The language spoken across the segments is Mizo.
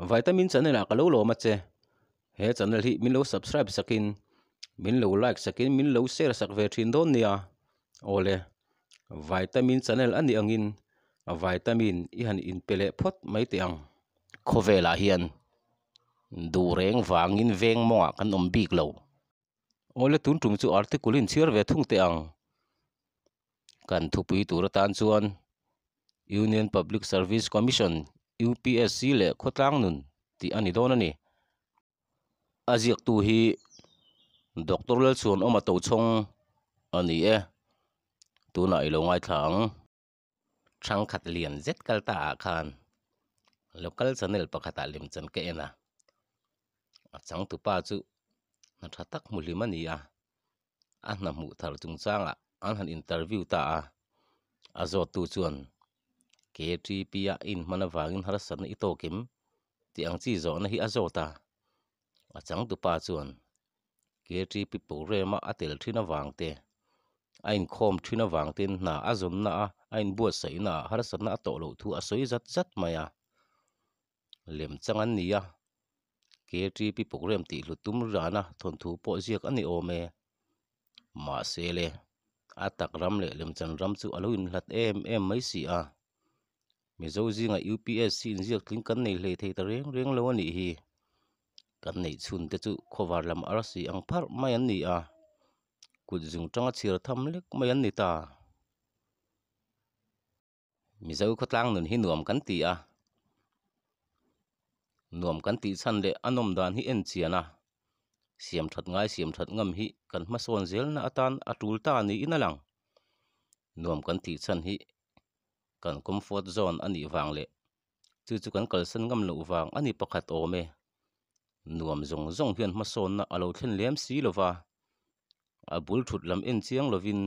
Vitamin channel ah ka lo lawm a che. He channel hi min lo subscribe sakin min lo like sakin min lo share sak ve thin dawn nia. Awle vitamin channel a nih angin vitamin i han inpe leh phawt mai teh ang. Khawvelah hian duh reng vangin veng mawngah kan awm bik lo. Awle tun tum chu article in chhiar ve thung teh ang. Kan thupui tur atan chuan Union Public Service Commission, UPSC, leh khawtlang nun tih a ni dawn a ni. A ziaktu hi Doctor Lalchhuanawma Tochhawng a ni e. Tunah i lo ngaithla ang. Thangkhat lian zet kal ta ah khan local channel pakhatah lemchan ka en a, a changtupa chu hna tha tak hmu hlim a ni a, a hna hmuh thar chungchangah an han interview ta a, a zawttu chuan KTP a inhman avangin harsatna i tawk em tih ang chi zawhna hi a zawt a, a changtupa chuan KTP programme a a tel thin avang te, a inkhawm thin avang ten hna a zawnna a, a inbuatsaihna ah harsatna a tawh loh thu a sawi zat zat mai a. Lem chang an ni a, KTP programme tih hlut tum rana thawnthu pawh ziak a ni awm e. Mahse le, a tak ram leh lemchan ram chu a lo inhlat em em mai si a. Mizo zingah UPSC inziak tling kan nei hlei thei ta reng reng lo a nih hi. Kan neih chhun te chu khawvar lam arsi ang pharh mai an ni a, kut zung tanga chhir tham lek mai an ni ta. Mizo khawtlang nun hi nuam kan ti a, nuam kan tih chhan leh a nawm dan hi en chian a, siam that ngai siam that ngam hi kan hmasawn zelna atan a tul ta niin a lang. Nuam kan tih chhan hi kan comfort zone a nih vang leh chu chu kan kalsan ngam loh vang a ni pakhat awm e. Nuam zawng zawng hian hmasawnna a lo thlen lem si lo va, a bul thut lam en chiang lovin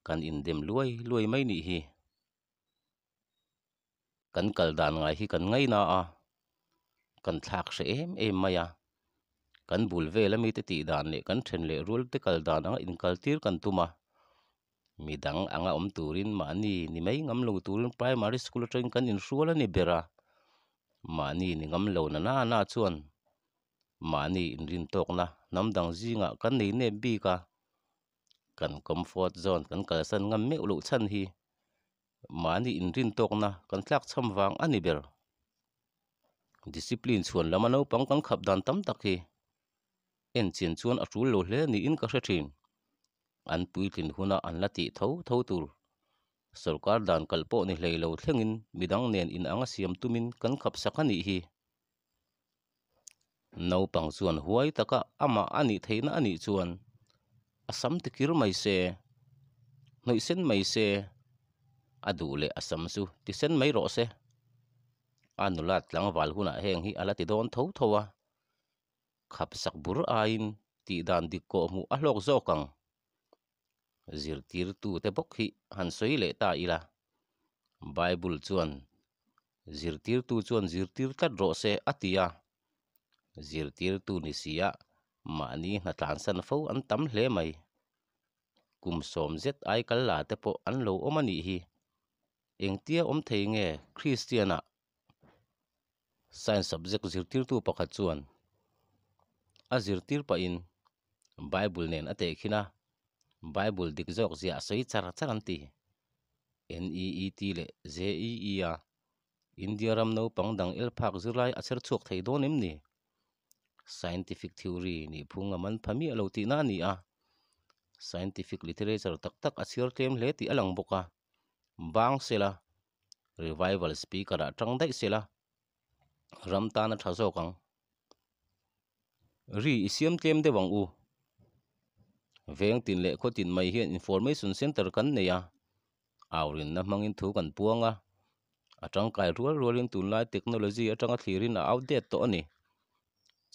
kan indem luai luai mai nih hi. Kan kal dan ngai hi kan ngaina a, kan thlak hre em em mai a, kan bul vel ami te tih dan leh kan then leh rual te kal dan anga inkaltir kan tum a. Midang anga awm turin mahni ni mai ngam lo turin primary school atangin kan inhrual a ni ber a, mahni ni ngam lo na na na chuan mahni inrin tawkna hnam dang zingah kan nei nep bik a, kan comfort zone kan kalsan ngam meuh loh chhan hi mahni inrin tawkna kan tlak chham vang a ni ber. Discipline chhuan lama naupang kan khap dan tam tak hi en chian chuan a tul lo hle niin ka hre thin. An puitlin huna an la tih tho tho tur. Sorkar dan kalh pawh ni hlei lo thlengin midang nen inang a siam tumin kan khap sak a nih hi. Naupang chuan huai taka amah a nih theihna a nih chuan a sam tikir mai se, hnawih sen mai se, a duh leh a sam chu ti sen mai rawh se. A nula tlangval hunah heng hi a la ti dawn tho tho a. Khap sak bur aiin tih dan dik kawh hmuh a hlawk zawk ang. Zirtirtute bawk hi han sawi leh ta ila, Bible chuan zirtirtu chuan zirtir tlat rawh se a ti a, zirtirtu ni sia mahni hna tlansan fo an tam hle mai. Kum sawm zet ai kal la te pawh an lo awm a nih hi. Engtia awm thei nge Kristian-ah? Science subject zirtirtu pakhat chuan a zirtir pahin Bible nen a tehkhin a, Bible dik zawk zia a sawi char char an ti. NEET leh JEE a India ram naupang dang el phak zirlai a chher chhuak thei dawn em ni? Scientific theory nih phung a man pha miah lo tihna a ni a, scientific literature tak tak a chhiar tlem hle tih a lang bawk a, bang sela Revival speaker ah tang daih sela ram tan a tha zawk ang. Ri i siam tlem deuh ang u. Veng tin leh khaw tin mai hian information center kan nei a, aurinna hmangin thu kan puang a, a tangkai rual rualin tunlai technology atanga thlirin a outdate tawh a ni.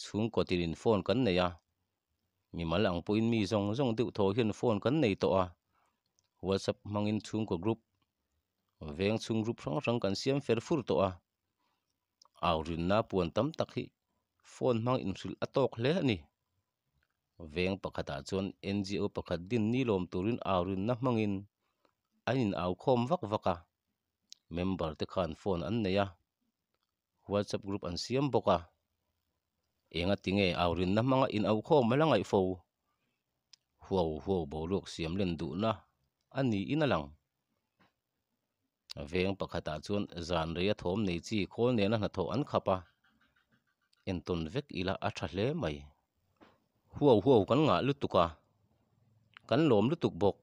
Chhungkaw tinin phone kan nei a, mimal ang pawhin mi zawng zawng deuh thaw hian phone kan nei tawh a, WhatsApp hmangin chhungkaw group Veng chhung group hrang hrang kan siam fer fur tawh a, au rinna puan tam tak hi phone hmang inhrilh a tawk hle a ni. Veng pakhatah chuan NGO pakhat din ni lawm turin au rinna hmangin an in au khawm vak vak a, member te khan phone an nei a. WhatsApp group an siam bawk a. Engati nge aurinna hmanga inaukhawm a la ngaih fo? Huau huau boruak siam len duhna a niin a lang. Veng pakhatah chuan zan rei a thawm nei chi khawl nena hnathawh an khap a, entawn vek ila a tha hle mai. Huau huau kan ngah lutuk a, kan lawm lutuk bawk.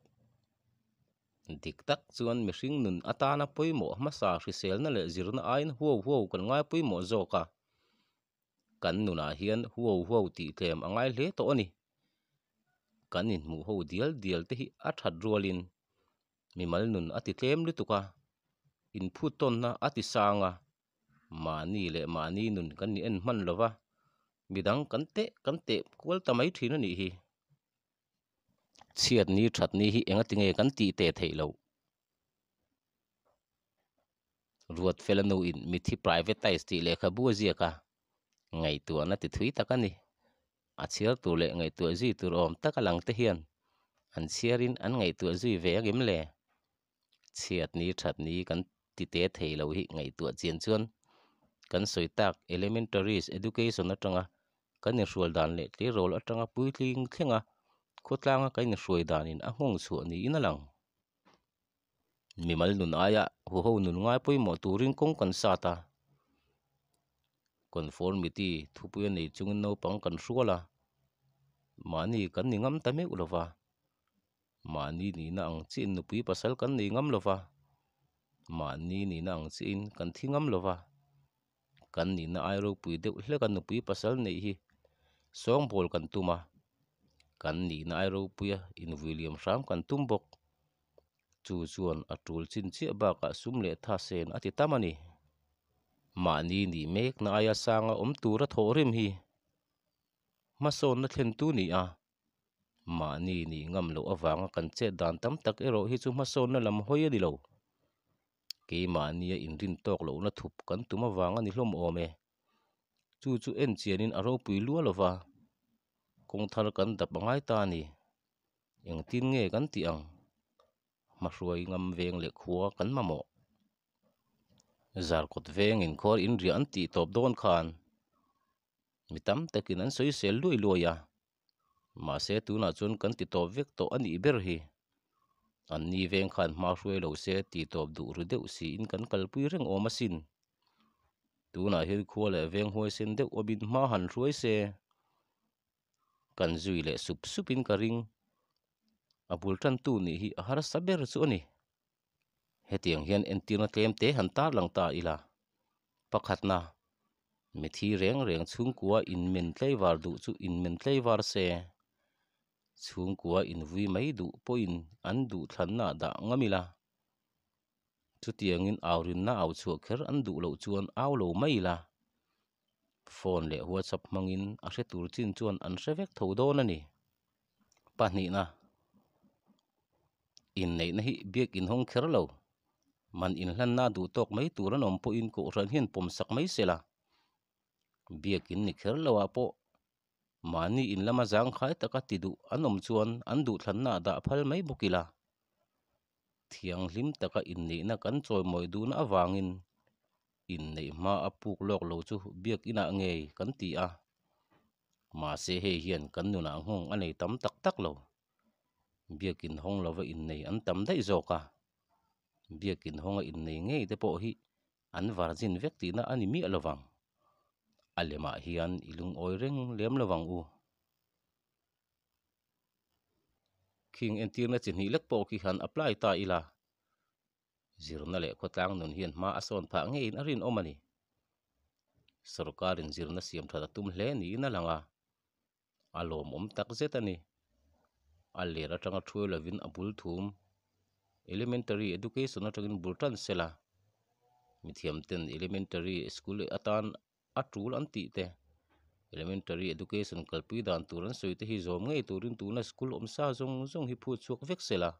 Dik tak chuan mihring nun atana pawimawh hmasa hriselna leh zirna aiin huau huau kan ngai pawimawh zawk a. Kan nunah hian huau huau tih tlem a ngai hle tawh a ni. Kan inhmuh ho dial dial te hi a that rualin mimal nun a ti tlem lutuk a, inphut tawnna a ti sang a, mahni leh mahni nun kan ni en hman lova, midang kan teh kan teh kual ta mai thin a nih hi. Chhiatni thatni hi engati nge kan tih teh theih loh? Ruat Fela nuin mithi privatize tih lehkhabu a ziak a, ngaihtuahna ti thui tak a ni. A chhiar tur leh ngaihtuah zui tur awm tak a lang te hian an chhiarin an ngaihtuah zui ve angem le? Chhiatni thatni kan ti te thei lo hi ngaihtuah chian chuan kan sawi tak elementaries education atanga kan inhrual dan leh tleirawl atanga puitling thlenga khawtlanga kan inhruai danin a nghawng chhuah niin a lang. Mimal nun aia huho nun ngai pawimawh turin kawng kan sat a, conformity thupui a nei chungin naupang kan hrual a, mahni kan ni ngam ta meuh lo va, mahni nihna ang chiin nupui pasal kan nei ngam lo va, mahni nihna ang chiin kan thi ngam lo va, kan nihna ai ropui deuh hleka nupui pasal neih hi sawngbawl kan tum a, kan nihna ai ropuia invuiliam hram kan tum bawk. Chu chuan a tul chin chiah bakah sum leh tha sen a ti tam a ni. Mahni nih mekna aia sanga awm tura thawh rim hi hmasawnna thlentu ni a, mahni nih ngam loh avanga kan chet dan tam tak erawh hi chu hmasawnna lam hawi a ni lo. Keimahnia inrin tawk lohna thup kan tum avang a ni hlawm awm e. Chu chu en chianin a ropui lua lova, kawng thar kan dap a ngai ta a ni. Engtin nge kan tih ang? Hmahruai ngam veng leh khua kan mamawh. Zarkawt veng inkhuar inriah an tih tawp dawn khan mi tam takin an sawisel luai luai a, mahse tunah chuan kan ti tawp vek tawh a nih ber hi. Anni veng khan hmahruai lo se ti tawp duh ru deuh siin kan kalpui reng awm asin. Tunah hian khua leh veng huaisen deuh awmin hma han hruai se. Kan zui leh sup sup in ka ring. A bul tantu nih hi a harsa ber chu a ni. Hetiang hian entirna tlem te han tar lang ta ila. Pakhatna, mithi reng reng chhungkua inmen tlaivar duh chu inmen tlaivar se. Chhungkua invui mai duh pawhin an duh thlanna dah ngam ila. Chutiangin aurinna au chhuah kher an duh loh chuan au lo mai ila. Phone leh WhatsApp hmangin a hre tur chin chuan an hre vek tho dawn a ni. Pahnihna, Inneihna hi biak inhawng kher lo. Man inhlanna duh tawk mai tur an awm pawhin Kohhran hian pawmsak mai se la. Biak in ni kher lo ah pawh mahni in lama zangkhai taka ti duh an awm chuan an duhthlanna ah dah phal mai bawk ila. Thianghlim taka inneihna kan chawimawi duhna avangin inneih hma a puk lawk lo chu biak inah ngei kan ti a. Mahse hei hian kan nunah nghawng a nei tam tak tak lo. Biak inhawng lova innei an tam daih zawk a. Biak inhawnga innei ngei te pawh hi an virgin vek tihna a ni miah lovang. A lemah hian i lungawi reng lem lovang u. Khing entirna chi hnih lek pawh khi han apply ta ila. Zirna leh khawtlang nun hian hma a sawn phah ngeiin a rinawm a ni. Sorkarin zirna siam that a tum hle niin a lang a, a lawmawm tak zet a ni. A ler atanga thuai lovin a bul thum Elementary Education atangin bul tan sela, mithiamten Elementary School atan a tul an tih te, Elementary Education kalpui dan tur an sawi te hi zawm ngei turin tuna school awm sa zawng zawng hi phut chhuak vek sela,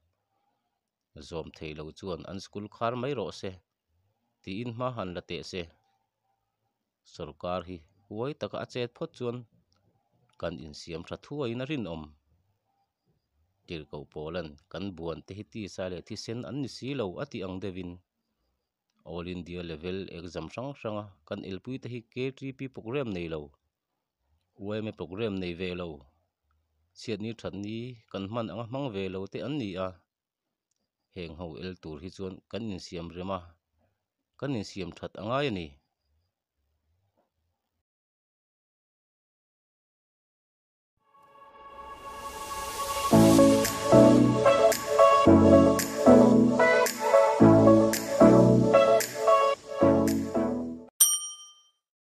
zawm thei lo chuan an school khar mai rawh se tiin hma han la teh se. Sorkar hi huai taka a chet phawt chuan kan insiam tha thuaiin a rinawm. Tirhkoh pawlan kan buan te hi tisa leh thisen an ni si lo a tih ang deuhin. All India level exam hrang hranga kan elpui te hi KTP programme nei lo, yma programme nei ve lo, chhiatni thatni kan hman anga hmang ve lo te an ni a. Heng ho el tur hi chuan kan insiam rem a, kan insiam that a ngai a ni.